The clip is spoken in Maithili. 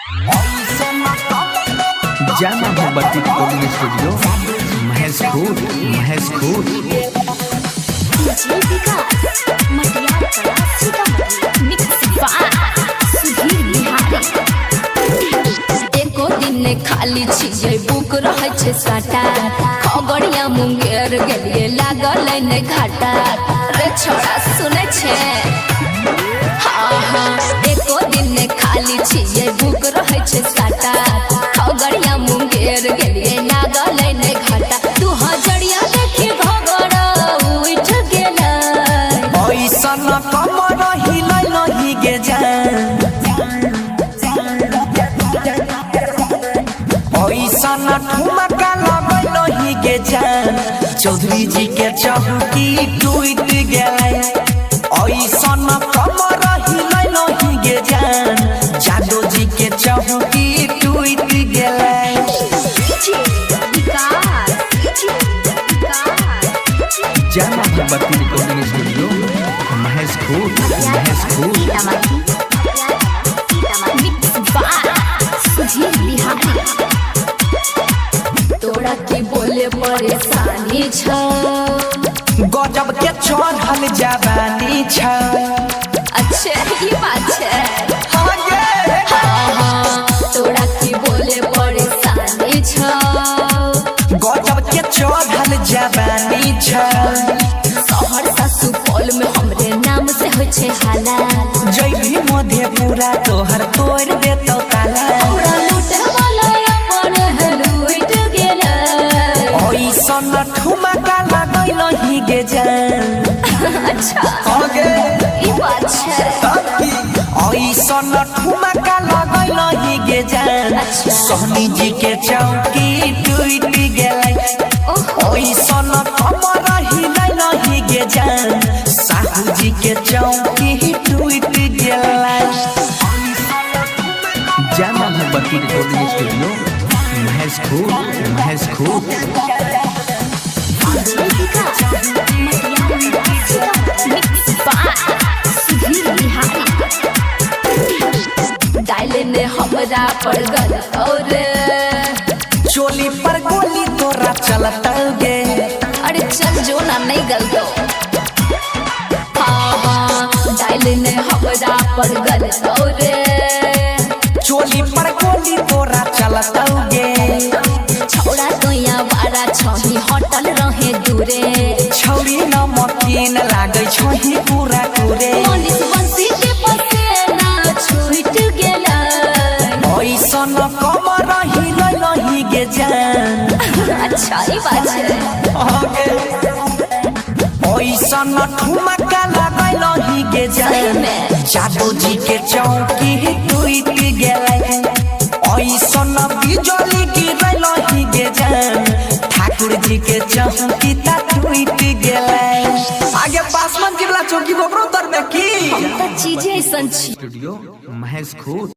Jama Bhagwati recording studio, Mahesh Khur, Mahesh Khur. DJ Vikas Matiyar Kala, Sitamarhi. Mix by Sudhir Bihari. एको दिन खाली छियै, बुक रहै छै साटा। खगड़िया मुंगेर गेलियै, लागल ने घाटा रे। छोड़ा, सुनै छै? हाँ हाँ, एको दिन खाली छियै, बुक रहै छै साटा। खगड़िया मुंगेर गेलियै, लागल ने घाटा। तू हजरिया देखी घगरा उठ गेलै। ऐसन कमर हिलै नहीं गे जान, ऐसन ठुमका लगै नहीं गे जान, चौधरी जी के चौकी टूट गेलै। ऐसन कमर हिलै नहीं गे जान, जादो जी के चौकी टूट गेलै। DJ Vikas, DJ Vikas. Jama Bhagwati recording studio, Mahesh Khur, Mahesh Khur. Sitamarhi. Mix by Sudhir Bihari. तोरा की बोले परेशानी छ? गजब के चढ़ल जवानी छ। अच्छे, ई बात छै। हाँ गे। हाँ हाँ, तोरा की बोले परेशानी छ? गजब के चढ़ल जवानी छ। सहरसा सुपौल में हमरे नाम से होइ छै हाला। जैभी मधेपुरा, तोहर तोड़ देतौ ताला। हमरा लूटे वाला अपन है लूट गेलै। ऐसन ठुमका लगै नहीं गे जान। अच्छा। हाँ गे। ई बात छै। ऐसन ठुमका लगै नहीं गे जान, अच्छा। सोहनी जी के चौकी टूट गेलै। ओहो। ऐसन कमर हिलै नहीं गे जान, साहू जी के चौकी टूट गेलै। जामा भगवती रिकॉर्डिंग स्टूडियो, महेश खूर, महेश खूर। डीजे विकास मटियार, मिक्स बाय सुधीर बिहारी। डाले ने हमरा पर गल और चोली पर गोली तोरा चलता गे। अरे चल जो ना, नहीं गल तो। हाँ हाँ, डाले ने हमरा पर गल और चोली पर गोली तोरा चलता गे। छौड़ा तो यहाँ बारा छही, होटल रहे दूरे। छौरी नमकीन लागै छही पूरा पूरे। मनीष बंसी के पसेना छूट गेलै। ऐसन कमर हिलै नहीं गे जान। अच्छा, ई बात छै। ऐसन ठुमका लगै नहीं गे सही जान, में। जादू जी के चौकी टूट गेलै। ऐसन बिजली गिरै नहीं गे जान, ठाकुर जी के चौकी ता टूट गेलै। आगे पासवान जी वाला चौकी बोकरो तर में की हम त चीजे ऐसन छी। स्टूडियो, महेश खूर।